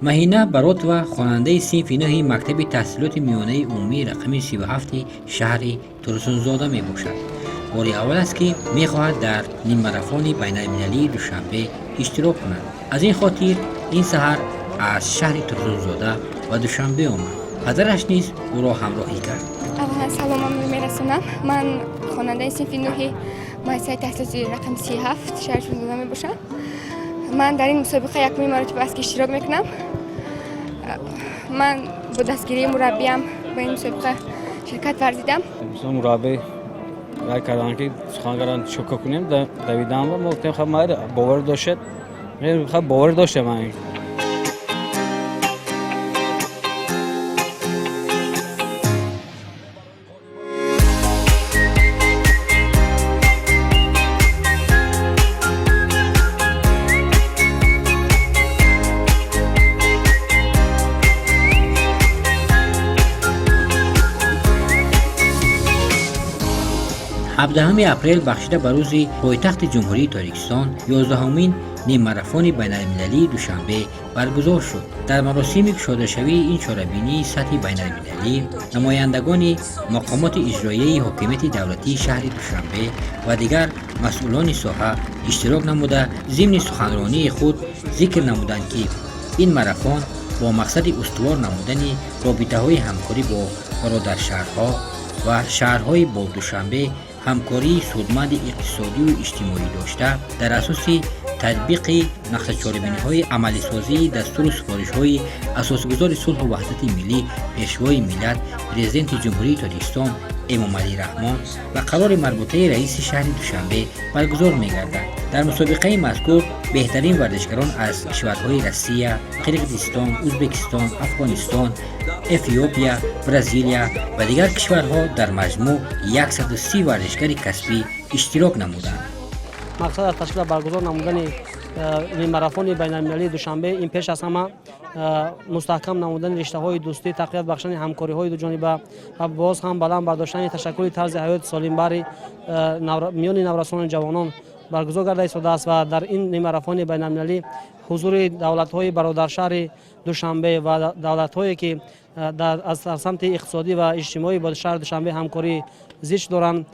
Маҳина Баротова хонандаи синфи нӯҳи мактаби таҳсилоти миёнаи умумии рақами 37-и шаҳри Турсунзода мебошад. Бори аввал аст, ки мехоҳад дар ниммарафони байналмилалии Душанбе иштирок кунад. Аз ин хотир ин саҳар аз шаҳри Турсунзода ба Душанбе омад. Падараш низ ӯро ҳамроҳӣ кард. Аввалан саломамро мерасонам. Ман хонандаи синфи нӯҳи муассисаи таҳсилоти рақами 37 шаҳри Турсунзода мебошам. Ман дар ин мусобиқа якумин маротиба аст, ки иштирок мекунам. Ман бо дастгирии мураббиям ба ин мусобиқа ширкат варзидам. Мураббӣ рай кардан, ки сухан кардан, чӯка кунем, давидан. Мо гуфтем, хаб, майли, боварӣ доштед, хаб, боварӣ доштем ман. 17 апрел бахшида ба рӯзи пойтахти Ҷумҳурии Тоҷикистон 11-умин ниммарафони байналмилалии Душанбе баргузор шуд. Дар маросими кушодашавии ин чорабинии сатҳи байналмилалӣ намояндагони мақомоти иҷроияи ҳокимияти давлатии шаҳри Душанбе ва дигар масъулони соҳа иштирок намуда, зимни суханронии худ зикр намуданд, ки ин марафон бо мақсади устувор намудани робитаҳои ҳамкорӣ бо бародаршаҳрҳо ва шаҳрҳои бо Душанбе ҳамкории судманди иқтисодию иҷтимоӣ дошта, дар асоси татбиқи нақшачорабиниҳои амалисозии дастуру супоришҳои Асосгузори сулҳу ваҳдати миллӣ, Пешвои миллат, Президенти Ҷумҳурии Тоҷикистон Эмомалӣ Раҳмон ва қарори марбутаи раиси шаҳри Душанбе баргузор мегардад. Дар мусобиқаи мазкур беҳтарин варзишгарон аз кишварҳои Россия, Қирғизистон, Ӯзбекистон, Афғонистон, Эфиопия, Бразилия ва дигар кишварҳо дар маҷмӯъ 130 варзишгари касбӣ иштирок намуданд. Мақсад аз ташкил баргузор намудани марафони байналмилалии Душанбе ин пеш аз ҳама мустаҳкам намудани риштаҳои дӯстӣ, тақвият бахшани ҳамкориҳои дуҷониба ва боз ҳам баланд бардоштани ташаккули тарзи ҳаёти солимбари миёни наврасону ҷавонон баргузор гарда истодааст. Ва дар ин нимарафони байналмилалӣ ҳузури давлатҳои бародаршаҳри Душанбе ва давлатҳое, ки аз самти иқтисодӣ ва иҷтимоӣ бо шаҳри Душанбе ҳамкорӣ зич доранд,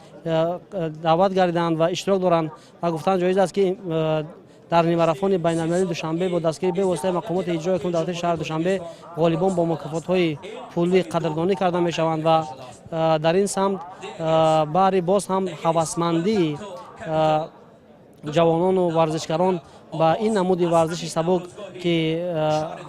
даъват гардиданд ва иштирок доранд. Ва гуфтан ҷоиз аст, ки дар нимарафони байналмилалии Душанбе бо дастгирии бевоситаи мақомоти иҷрои ҳукумати давлатии шаҳри Душанбе ғолибон бо мукофотҳои пулӣ қадрдонӣ карда мешаванд. Ва дар ин самт баҳри боз ҳам ҳавасмандии ҷавонону варзишгарон ба ин намуди варзиши сабук, ки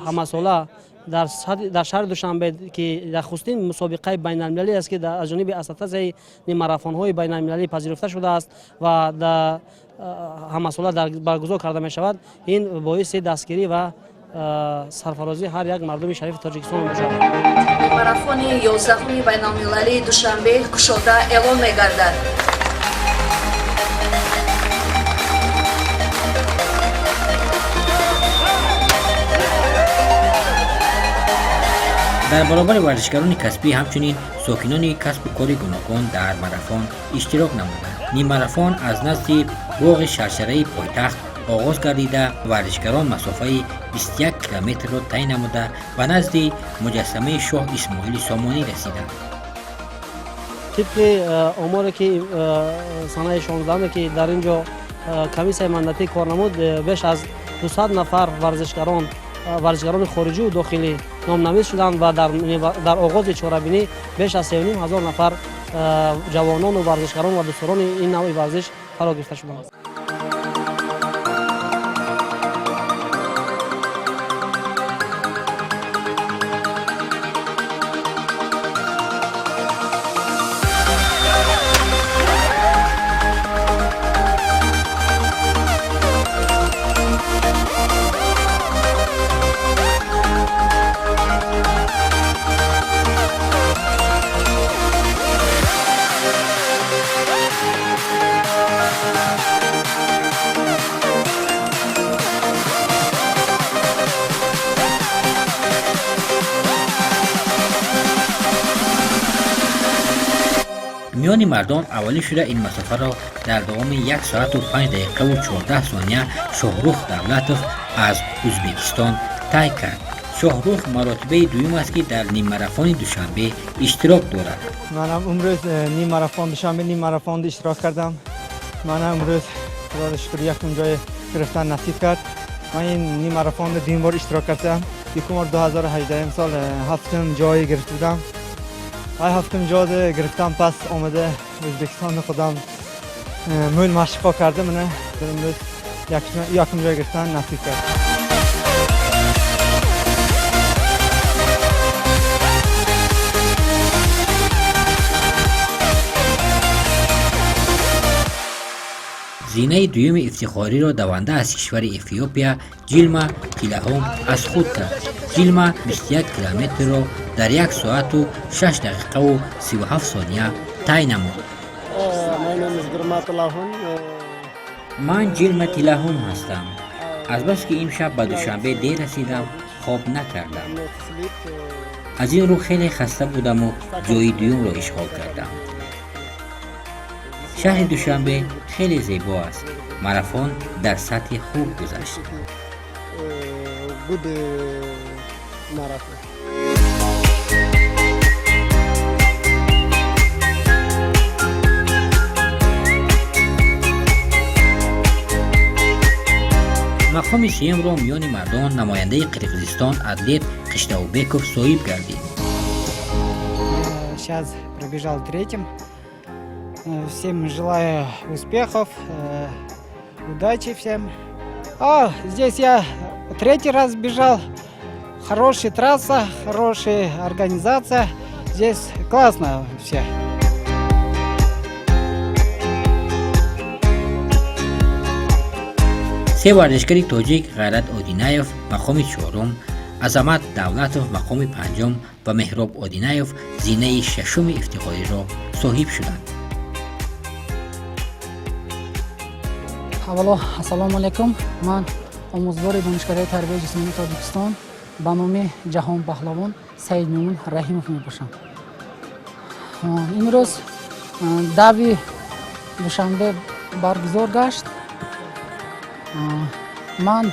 ҳамасола дар шаҳри Душанбе, ки нахустин мусобиқаи байналмилалӣ аст, ки аз ҷониби ассотсиатсияи марафонҳои байналмилалӣ пазируфта шудааст ва ҳамасола баргузор карда мешавад, ин боиси дастгирӣ ва сарфарозии ҳар як мардуми шарифи Тоҷикистон мебошад. Марафони 11-уми байналмилалии Душанбе кушода эълон мегардад. Дар баробари варзишгарони касбӣ ҳамчунин сокинони касбу кори гуногун дар марафон иштирок намуданд. Ниммарафон аз назди боғи шаршараи пойтахт оғоз гардида, варзишгарон масофаи 21 километрро тай намуда, ба назди муҷассамаи шоҳ Исмоили Сомонӣ расиданд. Тибқи оморе, ки санаи 16-ме, ки дар ин ҷо комиссияи мандатӣ кор намуд, беш аз 200 нафар варзишгарони хориҷиву дохилӣ номнавис шуданд ва дар оғози чорабинӣ беш аз 3500 нафар ҷавонону варзишгарон ва дӯстдорони ин навъи варзиш фаро гирифта шуданд. Миёни мардон аввалин шуда ин масофаро дар давоми 1 соату 5 дақиқаву 14 сония Шоҳрух Давлатов аз Ӯзбекистон тай кард. Шоҳрух маротибаи дуюм аст, ки дар ниммарафони Душанбе иштирок дорад. Манам имрӯз ниммарафон, Душанбе ниммарафонда иштирок кардам. Манам имрӯз, Худоро шукр, якум ҷой гирифтан насиб кард. Ман ин ниммарафонда дуюм бор иштирок кардам. Якум бор 2018 сол ҳафтум ҷой гирифта будам. Ай ҳафтум ҷойда гирифтам, пас омада O'zbekistonni худам мӯл машқҳо карда, мана имрӯз якум ҷой гирифтан насиб кард. Зинаи дуюми ифтихориро даванда аз кишвари Эфиопия Ҷилма Тилаҳом аз худ кард. Ҷилма 21 километрро дар 1 соату 6 дақиқаву 37 сония тай намуд. Ман Ҷилма Тилаҳом ҳастам. Азбаски имшаб ба Душанбе дер расидам, хоб накардам, аз ин рӯ хеле хаста будаму ҷои дуюмро ишғол кардам. Шаҳри Душанбе хеле зебо аст. Марафон дар сатҳи хуб гузашт. Good marathon. Мақоми сеюмро миёни мардон намояндаи Қирғизистон Адлет Қиштаубеков соҳиб гардид. Сейчас пробежал третьим. Всем желаю успехов, удачи всем. А, здесь я третий раз бежал. Хорошая трасса, хорошая организация. Здесь классно все. Се варзишгари тоҷик, Ғайрат Одинаев мақоми чорум, Азамат Давлатов мақоми панҷум ва Меҳроб Одинаев зинаи шашуми ифтихориро соҳиб шуданд. Аввало, ассалому алайкум. Ман омӯзгори Донишкадаи тарбияи ҷисмонии Тоҷикистон ба номи Ҷаҳон Паҳлавон Саидмӯмин Раҳимов мебошам. Имрӯз дави Душанбе баргузор гашт. Ман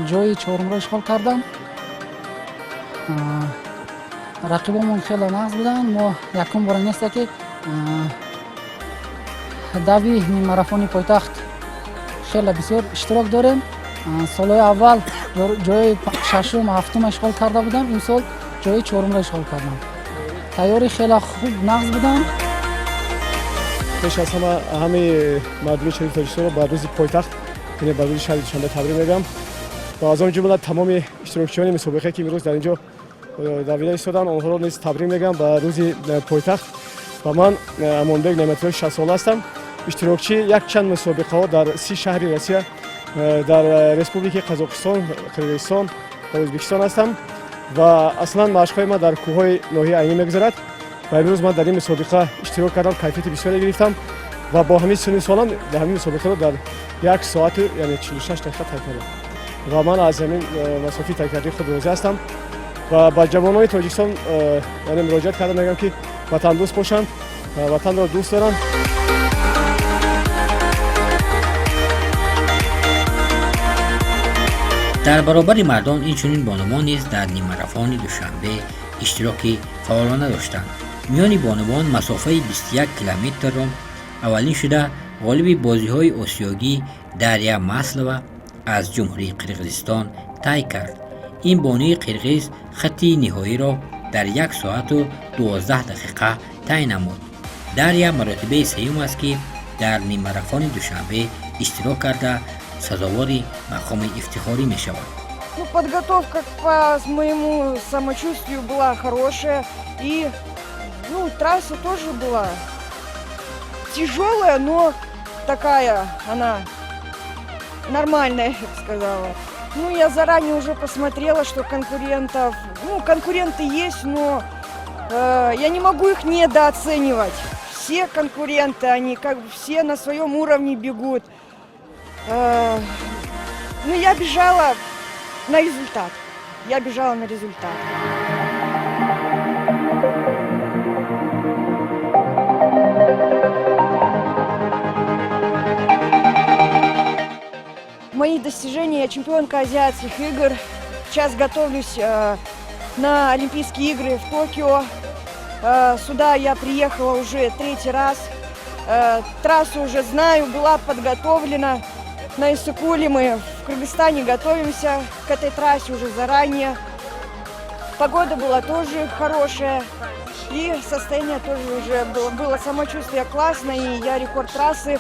ҷои чорумро ишғол кардам. Рақибомон хеле нағз буданд. Мо якум бора неста, ки дави ниммарафони пойтахт хеле бисёр иштирок дорем. Солҳои аввал ҷои шашум, ҳафтум ишғол карда будам, имсол ҷои чорумро ишғол кардам. Тайёри хеле хуб, нағз будам. Пеш аз ҳама, ҳамаи мардуми шаҳри Тоҷикистонро ба рӯзи пойтахт, яъне ба рӯзи шаҳри Душанбе табрик мегӯям ва аз он ҷумла тамоми иштирокчиёни мусобиқае, ки имрӯз дар ин ҷо давида истоданд, онҳоро низ табрик мегӯям ба рӯзи пойтахт. Ва ман Амонбек Неъматуллои, 60сола ҳастам, иштирокчии якчанд мусобиқаҳо дар 30 шаҳри Россия, дар Республикаи Қазоқистон, Қирғизистон ва Ӯзбекистон ҳастам ва аслан машқҳои ман дар кӯҳҳои ноҳияи Айнӣ мегузарад. Ва имрӯз ман дар ин мусобиқа иштирок кардам, кайфияти бисёре гирифтам ва бо ҳамин синну солам дар ҳамин мусобиқаро дар 1 соату яъне 46 дақиқа тай кардам ва ман аз ҳамин масофаи тай кардии худ розӣ ҳастам. Ва ба ҷавонони Тоҷикистон яъне муроҷиат карда мегӯям, ки ватандӯст бошанд, ватанро дӯст доранд. Дар баробари мардон инчунин бонувон низ дар ниммарафони Душанбе иштироки фаъолона доштанд. Миёни бонувон масофаи 21 километрро аввалин шуда ғолиби бозиҳои осиёгӣ Дарья Маслова аз Ҷумҳурии Қирғизистон тай кард. Ин бонуи қирғиз хатти ниҳоиро дар 1 соату 12 дақиқа тай намуд. Дарья маротибаи сеюм аст, ки дар ниммарафони Душанбе иштирок карда, сазовори мақоми ифтихорӣ мешавад. Ну, подготовка по моему самочувствию была хорошая. И, ну, трасса тоже была тяжелая, но такая она нормальная, я бы сказала. Ну, я заранее уже посмотрела, что конкурентов, ну, конкуренты есть, но я не могу их недооценивать. Все конкуренты, они как бы все на своем уровне бегут. Ну, я бежала на результат. Я бежала на результат. Мои достижения: я чемпионка азиатских игр, Сейчас готовлюсь на Олимпийские игры в Токио. Сюда я приехала уже третий раз. Трассу уже знаю, была подготовлена. На Иссык-Куле мы в Кыргызстане готовимся к этой трассе уже заранее. Погода была тоже хорошая. И состояние тоже уже было самочувствие классное. И я рекорд трассы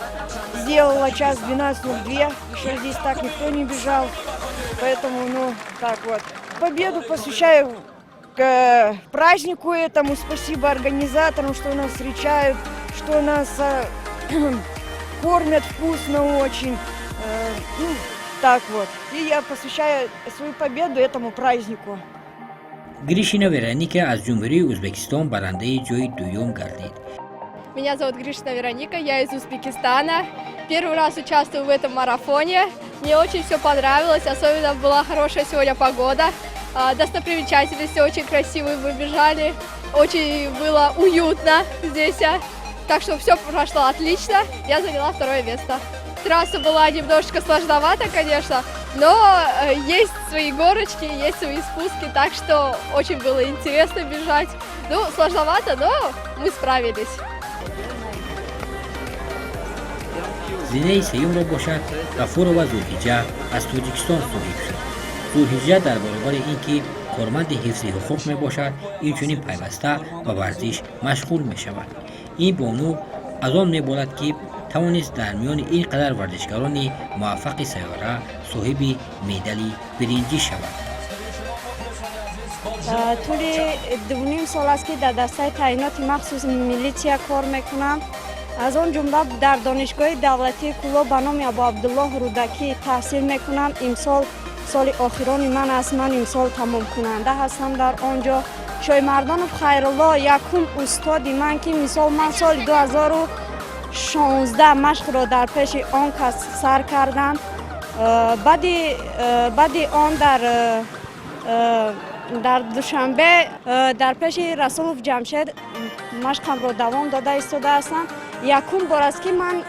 сделала час 12:02. Еще здесь так никто не бежал. Поэтому, ну, так вот. Победу посвящаю к празднику этому. Спасибо организаторам, что нас встречают, что нас кормят вкусно очень. Ну, так вот. И я посвящаю свою победу этому празднику. Гришина Вероника аз Ҷумҳурии Ӯзбекистон барандаи ҷои дуюм гардид. Меня зовут Гришина Вероника, я из Узбекистана. Первый раз участвую в этом марафоне. Мне очень все понравилось, особенно была хорошая сегодня погода. Достопримечательности очень красивые, мы бежали. Очень было уютно здесь. Так что все прошло отлично. Я заняла второе место. Трасса была немножечко сложновата, конечно, но есть свои горочки, есть свои спуски, так что очень было интересно бежать. Ну, сложновато, но мы справились. Зинаи сеюмро бошад Ғафурова Зулҳиҷа аз Тоҷикистон соҳиб шуд. Зулҳиҷа дар баробари ин ки корманди ҳифзи ҳуқуқ мебошад, инчунин пайваста ба варзиш машғул мешавад. Ин бону аз он меболад, ки тавонист дар миёни ин қадар варзишгарони муваффақи сайёра соҳиби медали биринҷӣ шавад. Тӯли 2,5 сол аст, ки дар дастаи таъиноти махсуси милитсия кор мекунам. Аз он ҷумла дар Донишгоҳи давлатии Кӯлоб ба номи Абуабдуллоҳ Рӯдакӣ таҳсил мекунам. Имсол соли охирони ман аст, ман имсол тамомкунанда ҳастам. Дар он ҷо Шоҳимардонов Хайрулло якум устоди ман, ки мисол ман соли 2016 машқро дар пеши он кас сар кардам. Баъди он дар Душанбе дар пеши Расулов Ҷамшед машқамро давом дода истода ҳастам. Якум бор аст, ки ман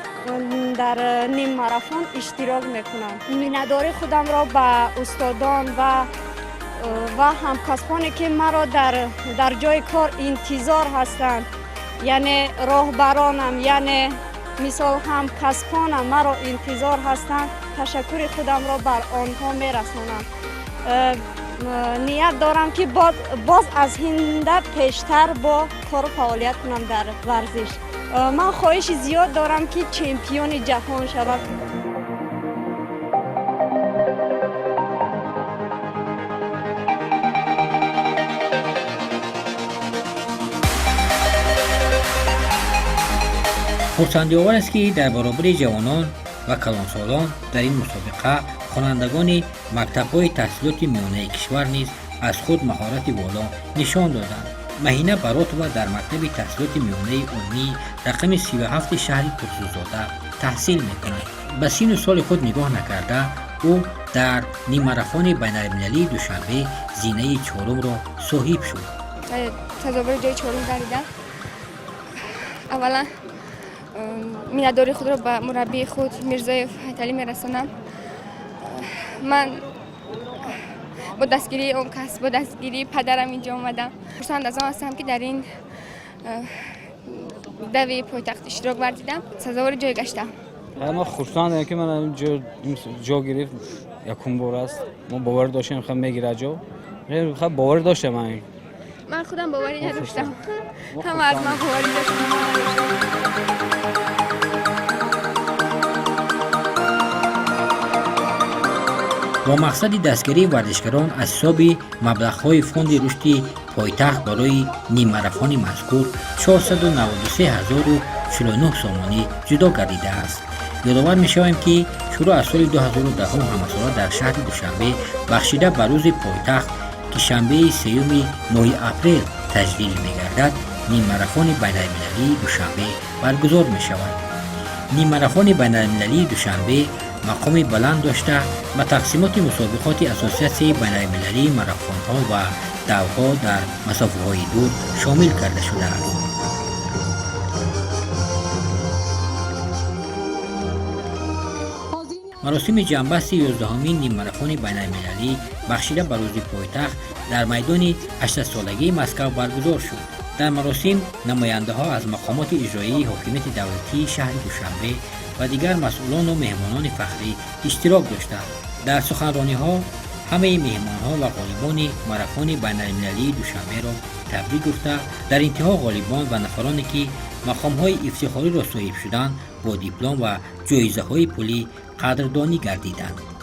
дар ниммарафон иштирок мекунам. Миннатдории худамро ба устодон ва ҳамкасбоне, ки маро дар ҷои кор интизор ҳастанд, яъне роҳбаронам, яъне мисол ҳамкасбонам маро интизор ҳастанд, ташаккури худамро бар онҳо мерасонам. Ният дорам, ки боз аз ҳинда пештар бо кору фаъолият кунам дар варзиш. Ман хоҳиши зиёд дорам, ки чемпиони ҷаҳон шавам. Хурсандиовар аст, ки дар баробари ҷавонон ва калонсолон дар ин мусобиқа хонандагони мактабҳои таҳсилоти миёнаи кишвар низ аз худ маҳорати воло нишон доданд. Маҳина Баротова дар мактаби таҳсилоти миёнаи умумии рақами 37 шаҳри Турсунзода таҳсил мекунад. Ба сину соли худ нигоҳ накарда, ӯ дар ниммарафони байналмилалии Душанбе зинаи чорумро соҳиб шуд. Сазовори ҷои чорум гардидам. Аввалан миннатдории худро ба мураббии худ Мирзоев Ҳайталӣ мерасонам. Ман бо дастгирии он кас, бо дастгирии падарам инҷо омадам. Хурсанд аз он ҳастам, ки дар ин дави пойтахт иштирок варзидам, сазовори ҷой гаштам. Ма хурсандем, ки ман ҷо гирифт, якум бор аст. Мо боварӣ доштем, ха мегирад ҷо, ха боварӣ доштем ман. Ман худам боварӣ надоштам, ҳама аз ман боварӣ доштам. Бо мақсади дастгирии варзишгарон аз ҳисоби маблағҳои фонди рушди пойтахт барои ниммарафони мазкур 493 049 сомонӣ ҷудо гардидааст. Ёдовар мешавем, ки шурӯъ аз соли 2010 ҳамасола дар шаҳри Душанбе бахшида ба рӯзи пойтахт, ки шанбеи сеюми моҳи апрел таҷлил мегардад, ниммарафони байналмилалии Душанбе баргузор мешавад. Ниммарафони байналмилалии Душанбе мақоми баланд дошта, ба тақсимоти мусобиқоти Ассотсиатсияи байналмилалии марафонҳо ва давҳо дар масофаҳои дур шомил карда шудааст. Маросими ҷамъбасти 11-умин ниммарафони байналмилалӣ, бахшида ба рӯзи пойтахт, дар майдони 800-солагии Москав баргузор шуд. Дар маросим намояндаҳо аз мақомоти иҷроии ҳокимияти давлатии шаҳри Душанбе ва дигар масъулону меҳмонони фахрӣ иштирок доштанд. Дар суханрониҳо ҳамаи меҳмонҳо ва ғолибони марафони байналмилалии Душанберо табрик гуфта, дар интиҳо ғолибон ва нафароне, ки мақомҳои ифтихориро соҳиб шуданд, бо диплом ва ҷоизаҳои пулӣ қадрдонӣ гардиданд.